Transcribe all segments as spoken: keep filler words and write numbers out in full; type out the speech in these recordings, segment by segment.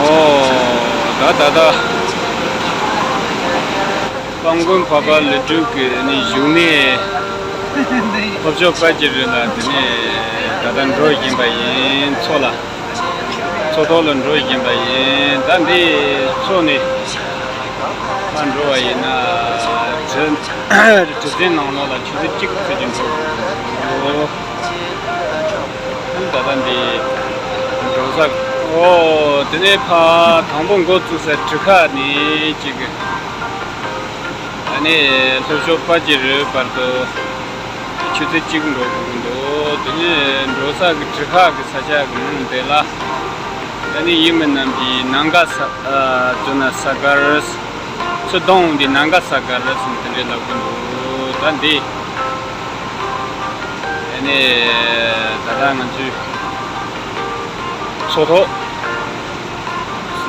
ཨོ། ད་ད་ད། སྤང་དགོན་འཕགས་པ་ཀླུ་སྒྲུབ་ཀྱི་ནི་བཞུགས་གནས་ལྷོ་ཕྱོགས་དཔལ་གྱི་རི་ལ་འདི་ནས་ད་ལྟ་འགྲོ་བཞིན་པ་ཡིན། མཚོ་ལ། མཚོ་ཐོག་ལ་འགྲོ་བཞིན་པ་ཡིན། ད་འདི་མཚོ་ནས་མར་འགྲོ་བ་ཡིན་ན་གྲུ་གྲུ་གཟིངས་ནང་ལོགས་ལ་ཆུ་ཚོད་གཅིག་ཙམ་གྱི་འགྲོ་དགོས། ད་ལྟ་འདི་འགྲོ་ས། ཨོ། དེ་ནས་ཕར་དང་པོ་འགོ་བཙུགས་ས་གྲུ་ཁ་ནས་གཅིག་ཨ་ནི་ལྷོ་ཕྱོགས་དཔལ་གྱི་རི་བར་དུ་ཆུ་ཚོད་གཅིག་འགྲོ་དགོས་ཀྱི་འདུག་དེ་ནས་འགྲོ་ས་གི་གྲུ་ཁ་གི་ས་ཆ་གི་མིང་དེ་ལ་ཨ་ནི་ཡུལ་མི་རྣམས་ཀྱིས་ནང་དགའ་ས། ཨ། བཙུན་ན་ས་གར། ཚུར་གདོང་འོང་དུས་ནང་དགའ་ས་གར་ཟེར་དེ་འདྲའི་ལབ་ཀྱི་འདུག་ད་འདི་ཨ་ནི་ད་ལྟ་ང་ཚོའི་མཚོ་ཐོག་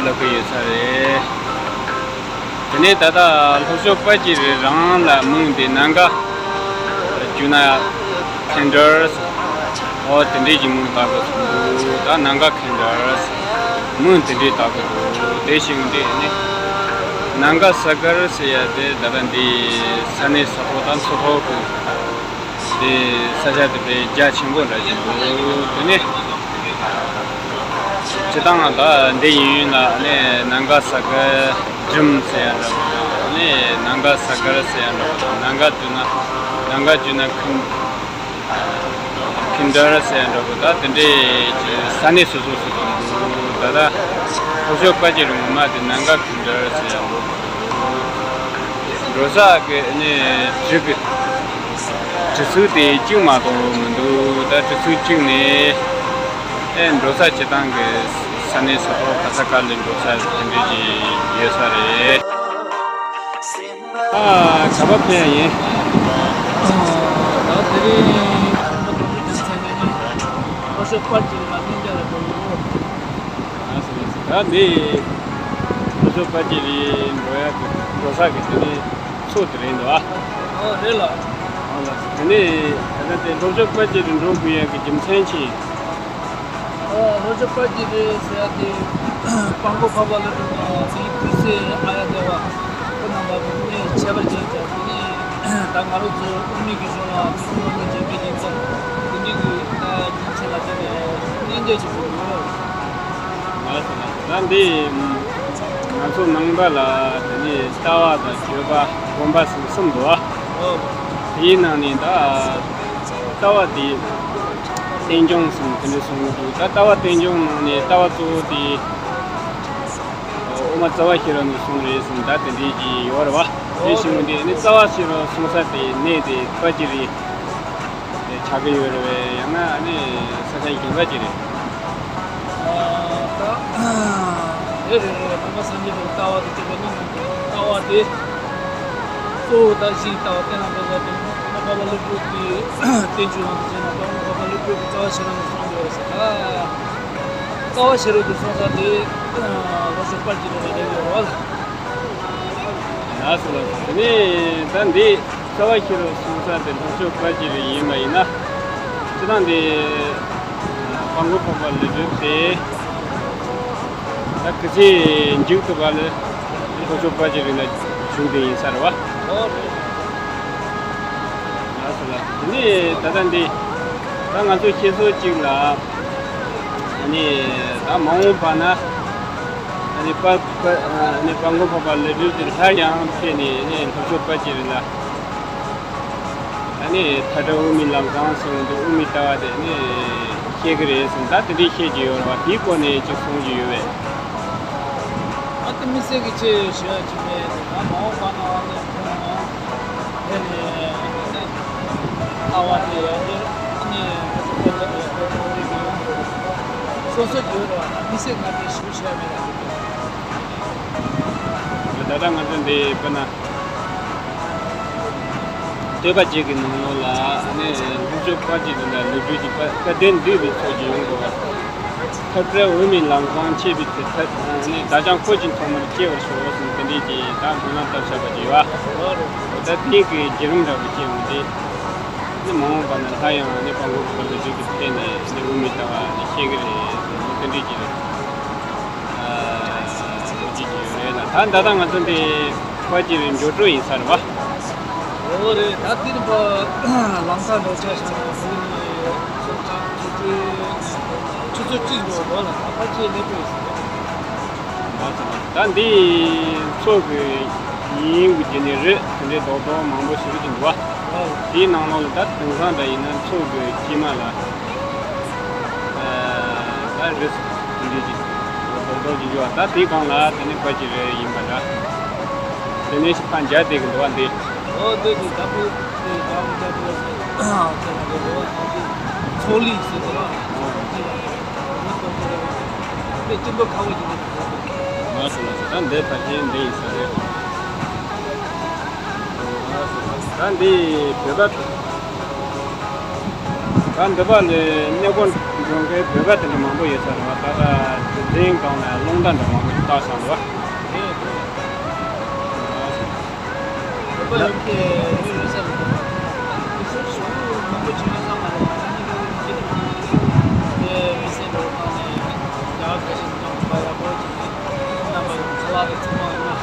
ལབ་ཀྱི་ཡོད་ས་རེད། དེ་ནས་ད་ལྟ་ལྷོ་ཕྱོགས་དཔལ་གྱི་རི་རང་ལ་མིང་དེ་ནང་དགའ་རྒྱུ་ན་ཁེན་ཌར། ཨོ། དེ་འདྲའི་གི་མིང་བཏགས་ཀྱི་འདུག་ད་ནང་དགའ་ཁེན་ཌར་མིང་དེ་འདྲའི་བཏགས་ཀྱི་འདུག་དེ་བཞིན་དེ་ནི་ནང་དགའ་ས་གར་ཟེར་ཡ་དེ་ད་ལྟ་འདི་ས་གནས་ས་ཐོག་དང་མཚོ་ཐོག་གི་དེ་ས་ཆ་དེ་དཔེ་རྒྱ་ཆེན་པོ་འདྲ་ཞིག་འདུག་དེ་ནས་སྤྱིར་བཏང་ད་འདི་ཡིན་ཡུལ་ན་ནི་ནང་དགའ་ས་གར་སྒྲིམ་ཟེར་ཡ་འདྲ་པོ་དང་ནི་ནང་དགའ་ས་གར་ཟེར་ཡ་འདྲ་པོ་དང་ནང་དགའ་བསྡུ་ན་ནང་དགའ་བསྡུ་ན་ཁུན། ཁིན་ཌར་ཟེར་ཡ་འདྲ་པོ་ད་དེ་འདྲའི་ས་གནས་སོ་སོ་སོ་སོ་འདུག་ད་ལྟ་ལྷོ་ཕྱོགས་དཔལ་གྱི་རི་ངོ་མ་དེ་ནང་དགའ་ཁིན་ཌར་ཟེར་ཡ་འདུག་འགྲོ་ས་གི་ནི་གྲུ་གི་གྲུ་ཚུགས་དེ་གཅིག་མ་གཏོགས་མི་འདུག་ད་གྲུ་ཚུགས་གཅིག་ནས་ཨེ་འགྲོ་ས་སྤྱིར་བཏང་གི་ས་གནས་སོ་སོ་ག་ས་ག་ལ་འགྲོ་ས་དེ་འདྲ་ཞིག་ཡོད་ས་རེད། ཨ། ག་པར་ཕེབས་ཡིན། ད་དེ་རིང་ཁོང་ཚོ་དུས་ཚོད་ཚན་ནས་ནི་ལྷོ་ཕྱོགས་དཔལ་གྱི་རི་ལ་གླིང་རྒྱ་ལ་འགྲོ་གི་ཡོད། ད་འདི་ལྷོ་ཕྱོགས་དཔལ་གྱི་རི་འགྲོ་ཡག་གི་འགྲོ་ས་གི་དེ་ནི་མཚོ་དེ་རེད་འདུག་ཨ། ཨོ་རེད་ལ། ཨོ་ལ། དེ་ནི་ད་ལྟ་དེ་ལྷོ་ཕྱོགས་དཔལ་གྱི་རི་འགྲོ་དགོས་ཡག་གི་རྒྱུ་མཚན་ཅི་ཡིན། ལྷོ་ཕྱོགས་དཔལ་གྱི་རི་ཟེར་ཡ་དེ་སྤང་སྒོ་འཕགས་པ་ཀླུ་སྒྲུབ་དང་དེའི་སྐུ་སྲས་ཨཱརྱ་དེ་བ་ཁོང་རྣམ་པ་གཉིས་ཆེད་ཕེབས་བྱས་ཙང་དེ་ནས་ད་ང་རང་ཚོ་དབུ་མའི་གི་གཞུང་ལ་མི་ཕམ་རྣམ་པར་རྒྱལ་བའི་གདུང་དང་དེ་འདྲའི་གི་རྒྱུ་མཚན་ལ་བརྟེན་ནས་གླིང་རྒྱ་ཞིག་བཟོས་ཡོད། ང་ཚོ་ད་འདི་ང་ཚོ་ནང་པ་ལ་དེ་ནས་ལྟ་བ་དང་སྤྱོད་པ་སྒོམ་པ་ཟེར་གསུམ་འདུག་ཨ། དེའི་ནང་ནས་ད་ལྟ་བ་དེ། རྟེན་འབྱུང་གསུམ་དེ་འདྲ་གསུངས་འདུག་ད་ལྟ་བ་རྟེན་འབྱུང་ནང་ནས་ལྟ་བ་གཙོ་བོ་དེ་དབུ་མ་རྩ་བ་ཤེས་རབ་ནས་གསུངས་རེད་གསུངས་ད་དེ་འདྲའི་ཅིག་ཡོད་རེད་བ། དེ་བཞིན་དེ་ནི་རྩ་བ་ཤེས་རབ་གསུང་ས་དེ་གནས་དེ་དཔལ་གྱི་རི་དེ་ཆགས་ཀྱི་ཡོད་རེད་བས། ཡང་ན་ནི་ས་ཆ་གཞན་པ་ཅིག་རེད། ད་རེད་རེད་རེད། ནང་པ་སངས་རྒྱས་པའི་ལྟ་བ་དེ་དེ་བས་ནི་ནང་གི་ལྟ་བ་དེ། གཙོ་བོ་ད་གཞི་ལྟ་བ་བསྟན་ལ་འབད་ས་དེ་ནི་འཕགས་པ་ཀླུ་སྒྲུབ་ཀྱི་བསྟན་བཅོས་ནང་དུ་བྱས་ན་འཕགས་པ་ཀླུ་སྒྲུབ་ཀྱི་རྩ་བ་ཤེས་རབ་ནས་གསུངས་ཡོད་ཟེར། ད་རྩ་བ་ཤེས་རབ་ཀྱི་གསུང་ས་དེ་ལྷོ་ཕྱོགས་དཔལ་གྱི་རི་ལ་སླེབས་ཡོད་རེད་བ། ལགས་སོ་ལགས་སོ། དེ་ནས་ད་འདི་རྩ་བ་ཤེས་རབ་གསུང་ས་དེ་ལྷོ་ཕྱོགས་དཔལ་གྱི་རི་ཡིན་པ་ཡིན་ན། སྤྱིར་བཏང་འདི་སྤང་སྒོ་འཕགས་པ་ཀླུ་སྒྲུབ་དེ། ད་སྐུ་ཚེ་མཇུག་ཏུ་བར་ལ་ལྷོ་ཕྱོགས་དཔལ་གྱི་རི་ལ་བཞུགས་བསྡད་ཡིན་ས་རེད་བ། ཨོ་རེད། ལགས་སོ་ལགས་སོ། དེ་ནས་ད་ལྟ་འདི་ད་ང་ཚོ་ཤེས་སོ་གཅིག་ལ་ ཨ་ནི་ད་མ་འོངས་པ་ན་ཨ་ནི་དཔའ་དཔའ་ཨ་ནི་དཔའ་མགོན་འཕགས་པ་ཀླུ་སྒྲུབ་ཀྱིས་སླར་ཡང་ཕེབས་ནས་ཨ་ནི་ལྷོ་ཕྱོགས་དཔལ་གྱི་རི་ལ་ཨ་ནི་མཐའ་བྲལ་དབུ་མའི་ལམ་བཟང་ཟེར་འདུག་དབུ་མའི་ལྟ་བ་དེ་ཨ་ནི་བཤད་ཀྱི་རེད་ཟེར། ད་དེ་འདྲས་བཤད་ཀྱི་ཡོད་རེད་བ། དེའི་སྐོར་ནས་ཅིག་གསུང་རྒྱུ་ཡོད་པས། ཨ་ཏི་མི་སེར་གྱི་ཆེད་ཞུ་ཡ་ཅིག་མེད་ཟེར་ན། མ་འོངས་པ་ན་ཨ་ནི་ཁོང་ནང་དེ་ནས་ལྟ་བ་དེ་ཡར་རྒྱས་ཨ་ནི་ང་ཚོ་བོད་ལ་ཡར་རྒྱས་གཏོང་རེས་ཀྱི་ཡོང་དགོས་སོ་སོ་བརྗོད་རོགས། མི་སེར་ང་ཚོས་ཞུ་ཤེས་མེད་ལ། ད་ལྟ་ང་ཚོ་འདི་དཔེར་ན་བསྟོད་པ་བརྒྱད་ཀྱི་ནང་ལོགས་ལ་ཨ་ནི་ལྷོ་ཕྱོགས་དཔལ་གྱི་རི་ལ་ལུས་འབྲེལ་གྱི་བཀའ་བཀའ་དྲིན་འདུས་པའི་ཚོགས་ཀྱིས་ཡོང་དགོས་པ། མཐའ་བྲལ་དབུ་མའི་ལམ་བཟང་ཆེ་བའི་ཚེ་ཐར་ནས་བདག་ཀྱང་འཁོར་གྱི་ཐོག་མར་སྐྱེ་བར་ཤོག་ཟེར་དེ་འདྲས་ཀྱི་ད་སྨོན་ལམ་བཏབ་བཞག་པ་ཅིག་ཡོད། ད་དེ་གི་བརྒྱུད་རིམ་འདྲ་བོ་ཅིག་ཡོང་དུས་ནི་མ་འོངས་པ་ན་སླར་ཡང་ནི་དཔལ་མགོན་འཕགས་པ་ཀླུ་སྒྲུབ་ཀྱིས་ཕེབས་ནས་ནི་དབུ་མའི་ལྟ་བ་ནི་བཤད་ཀྱི་རེད་ཟེར་ནས་དེ་འདྲས་ཀྱི་ཨ་ཅིག་ཡོད་རེད་ལ། ད་ད་ལྟ་ང་ཚོ་འདི་དཔལ་གྱི་རི་འབྱོར་འཕྲོ་ཡིན་ས་རེད་བ། འོ་རེད། ད་དེ་རིང་པ་ལམ་ཁ་འགྲོ་ཆ་བཞག་ན་བོད་ནས་ཚོ་ཆུ་ཚོད་ཆུ་ཚོད་གཅིག་འགྲོ་འགྲོ་ལ་ད་ཕལ་ཆེར་སླེབས་དགོས་ཟེར། ད་འདི་ཚོགས་ཀྱི་ཡིན་དགོས་ཀྱི་ནི་རེད། དེ་འདྲའི་རྡོག་རྡོག་མང་པོ་ཞིག་ཡིན་འདུག་བ། དེའི་ནང་ལོགས་ལ་ད་དེང་སང་འདྲ་ཡིན་ན་ཚོགས་ཀྱི་དཀྱིལ་མ་ལ་ད་རེས་དེ་འདྲའི་ཅིག་རྡོག་རྡོག་ཅིག་ཡོད་བ། ད་དེའི་སྒང་ལ་དེ་ནི་ཕལ་ཆེར་ཡིན་པ་འདྲ། དེ་ནས་ཕར་མཇལ་བསྡད་ཀྱི་འདུག་བ་འདི། འོ་འདི་ནི་ད་བུ་དེ་ཡང་འཇའ་བུ་ཟེར་དེ་ལ་འདི་འདུག་བ། འདི་ཚོགས་གླིང་ཟེར་འདུག་བ། འདི་སྐྱིད་པོ་ཁ་བོ་ཞིག་འདུག་ལགས་སོ་ལགས་སོ། ད་འདི་ཕལ་ཆེར་འདི་ཡིན་ས་རེད། ལགས་སོ་ལགས་སོ། ད་འདི་བོད་པ། ད་འདི་པ་ལས་གནས་སྐོར་འགྲོ་མཁན་བོད་པ་དེ་འདྲ་མང་པོ་ཡོད་ས་རེད་བ། ད་ལྟ་གྲུབ་ཆེན་སྒང་ལ་རླུང་རྟ་འདྲ་མང་པོ་ཞིག་བཏགས་བཞག་འདུག་བ། བོད་པ་ཡོད་མཁན་ཡོད་ས་རེད། དེ་ཚོ་ཞུ་མང་པོ་བྱེད་ཡོད་ས་མ་རེད། ང་རང་ཉིད་ཀྱི་ལུགས་ཀྱི་དེ་མི་སེར་འགྲོ་སྟངས་ནས་རྒྱ་གར་ཁ་ཤས་ནང་པ་ཡག་པོ་བྱས་ནས་རྣམ་པ་ཡོད་ཁ་ལག་རེ་ཚང་མ་ཡོད་ན་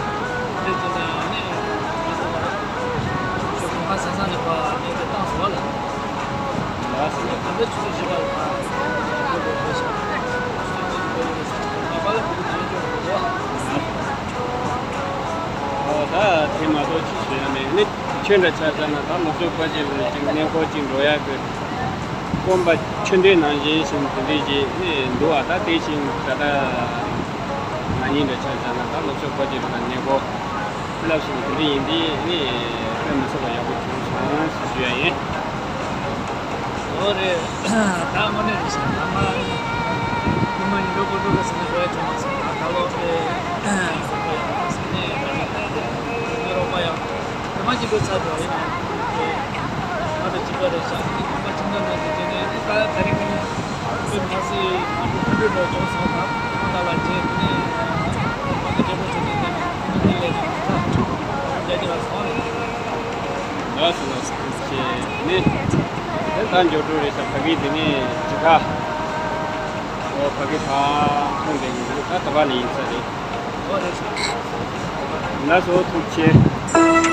དེ་བྱས་ནས་ནི་ང་ཚོ་ལ་ཞོགས་པ་ས་ས་ནས་པ་ནས་དེ་བཏང་སོང་བ་ལ། ལགས་སོ། ད་ལྟ་ཆུ་ཚོད་བཞི་པ་ལ་ང་ཚོ་ལ་ཕེབས་ཤིང་ཆུ་ཚོད་བརྒྱད་ཀྱི་ལོ་ཡོད་ས་ནས་ད་པ་ལ་ཕེབས་ནས་འཇོག་དགོས། ཨོ་ད་དེ་མ་གཏོགས་ཅི་ཞུ་ཡ་མེད། ནི་ཁྱོད་འདྲ་ཆ་བཞག་ན་ད་ལྷོ་ཕྱོགས་དཔལ་གྱི་རི་ལ་ཅིག་གནས་སྐོར་ཅིག་འགྲོ་ཡག་གི་དགོན་པ་ཆོས་འབྲེལ་ནང་བཞིན་ཞིག་དེ་འདྲས་ཅིག་ནི་འདུག་ཨ། ད་དེ་བཞིན་ད་ལྟ་ང་གཉིས་འདྲ་ཆ་བཞག་ན་ད་ལྷོ་ཕྱོགས་དཔལ་གྱི་རི་ལ་གནས་སྐོར་ལབ་སོང་། དེ་འདྲ་ཡིན་དུས་ནི་དཔེ་མི་སྲིད་པ་ཡག་པོ་བྱུང་སོང་ཞེས་ཞུ་ཡ་ཡིན། ཨོ་རེད། ད་དངོས་གནས་རེད་ཤག་ད་ང་ཉི་མ་ཉིན་འགྲོ་དགོས་འགྲོ་གི་ཟེར་ནས་རོགས་ཡ་བྱུང་མ་སོང་། ད་ད་ལོ་དཔེ་རོགས་པ་ཡག་ཟེར་ནས་ད་ནི་ད་ནི་རོགས་པ་ཡག་དེ་མ་གཅིག་པོ་ཚར་འགྲོ་ཡིན་ནའང་། ང་དང་གཅིག་པ་རེད་ཤག་ཁྱིམ་པ་ཁྱིམ་ཚང་ནང་དུ་བྱས་ནས་ད་ད་རིང་གི་ནི་དཔེ་མ་སྲིད་ང་ཚོ་མཐུན་སྒྲིལ་འགྲོ་བྱུང་སོང་། ད་ཁོང་དག་ལ་བྱས་དེ་ནས་ཁོང་གི་འབྲས་བུ་བྱུང་ནས་དེ་ནས་ཁོང་གི་ལས་ཀ་ད་རྒྱ་ཆེ་བ་སོང་རེད། ལགས་སོ་ལགས་སོ། ཐུགས་རྗེ་ཆེ། ནི་དེ་ད་འགྱོ་འགྲོ་རེད་ཤག་ཕ་གི་དེ་ནས་ཇི་ཁ་ཨོ་ཕ་གི་ཕ་ཁོང་དེ་ནས་ད་ད་བ་ནས་ཡིན་ས་རེད། ལགས་སོ། ཐུགས་རྗེ་ཆེ།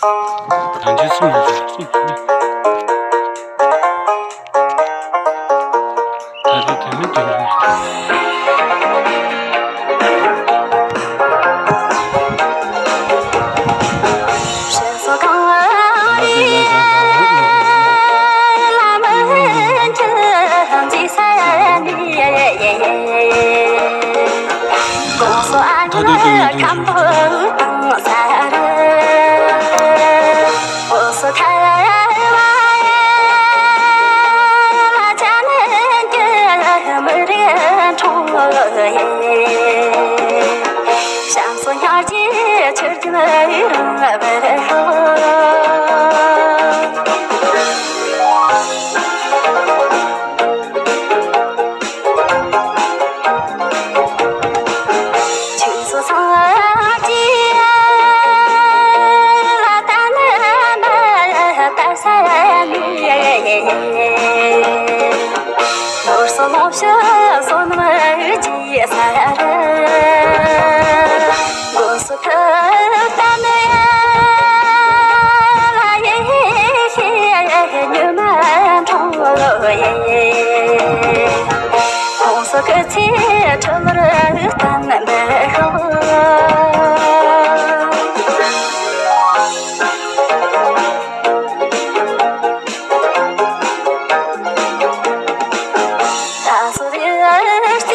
ད་འཇུ་སུ་མ་འཇུ་སུ་མ་འཇུ། ད་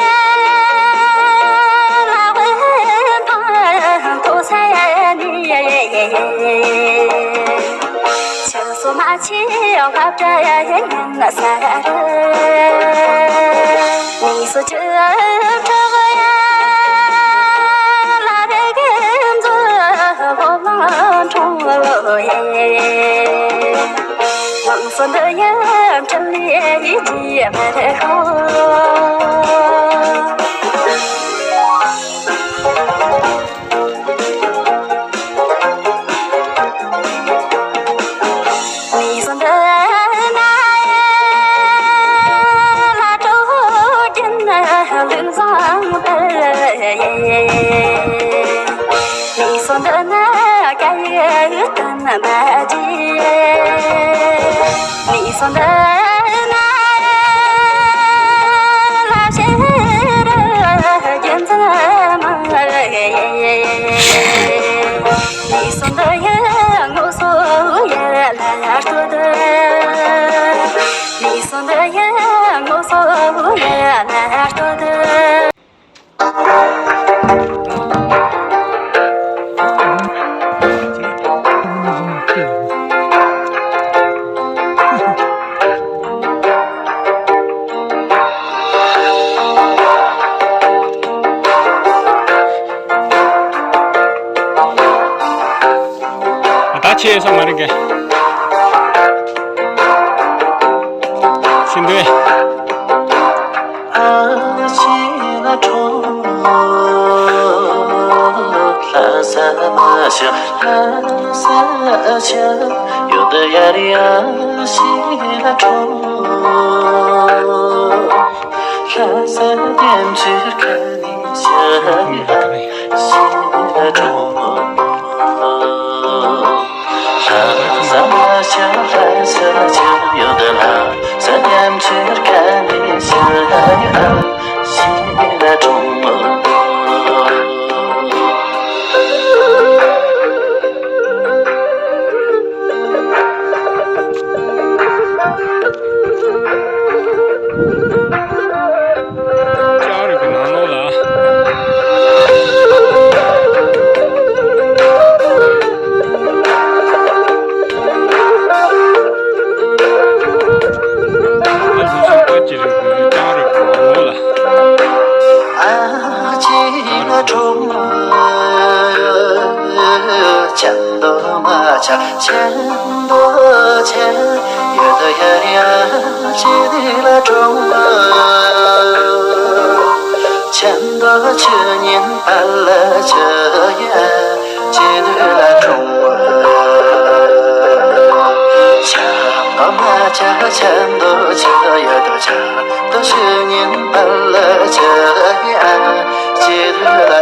རེས་དེ་མི་དེ་མི་མི། ད་ཆེ་ཡོད་ས་མ་རེད་གི། ཤིན་ཏུ། ལྕགས་རི་གི་ནང་ལོགས་ལ། ལྕགས་རི་གི་ནང་ལོགས་ལ།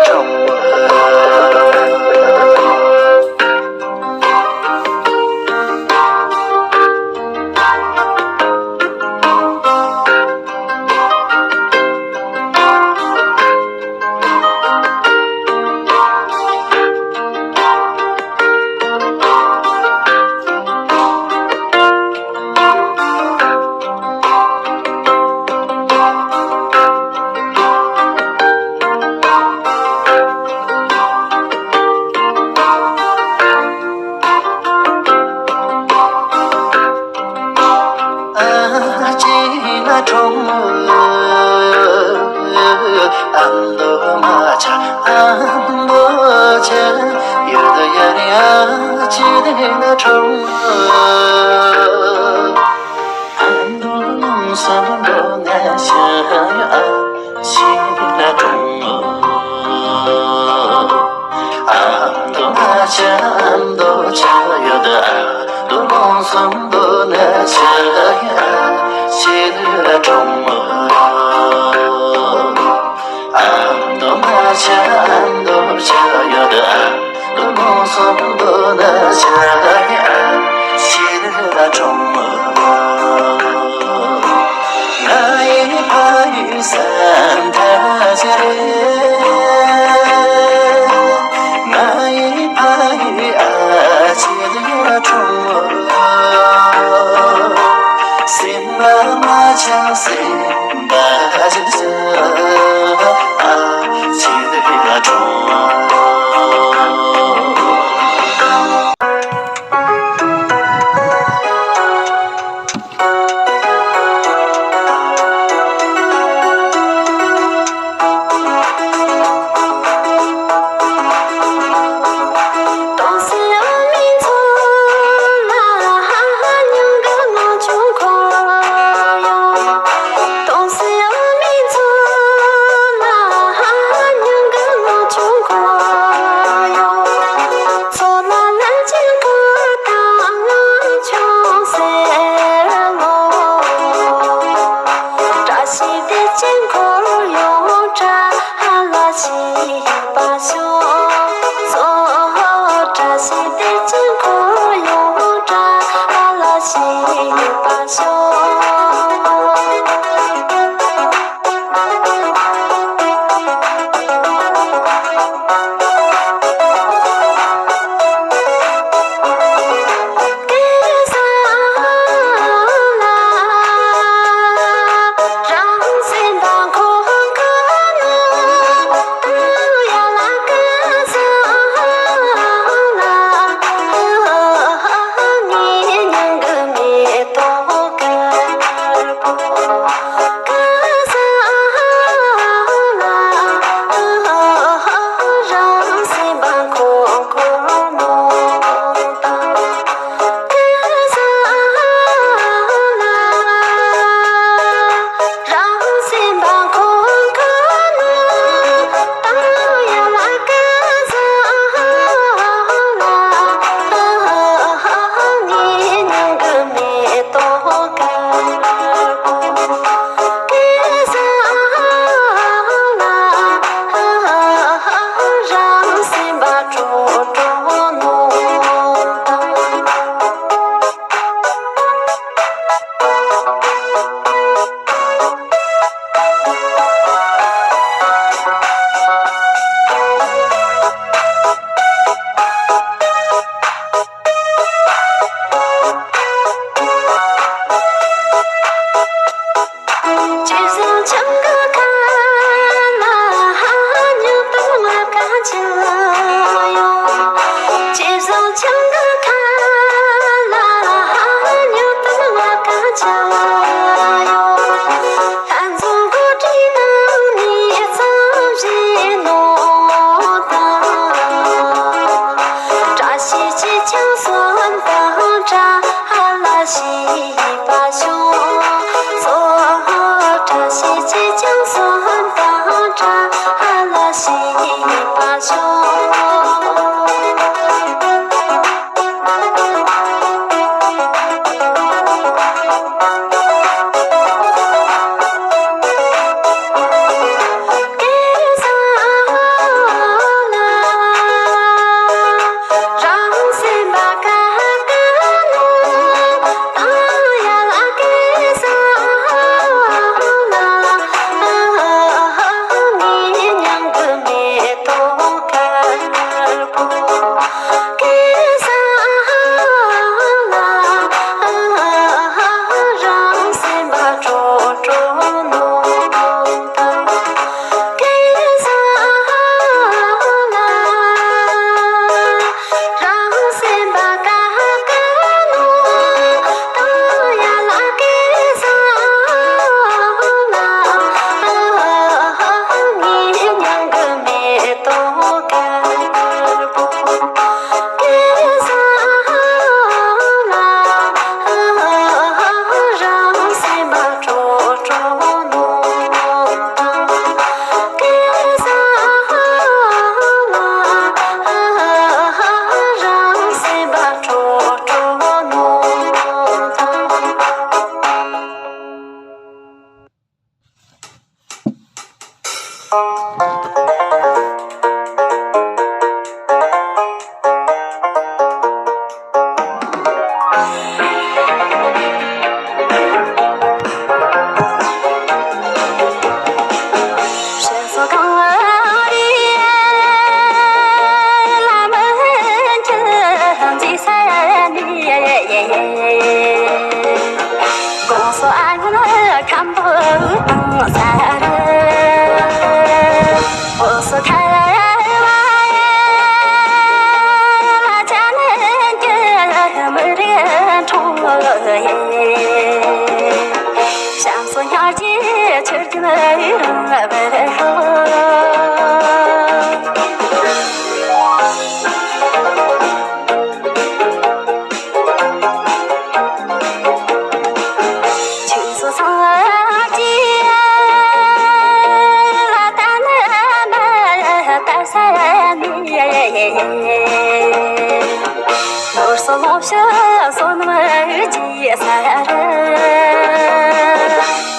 ནོར་སོགས་ལོངས་སྤྱོད་བསོད་ནམས་ཀྱི་ས་རུ།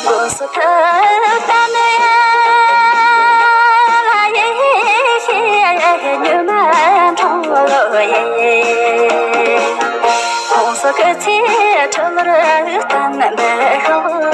དགོན་སོགས་ཐུབ་བསྟན་ལ་ཡེ་ཉི་མ་འཁྲུངས་ལོ་ཡེ། ཁོང་སོགས་སྐུ་ཚེ་ཁྲི་ལོར་བརྟན་པར་ཤོག།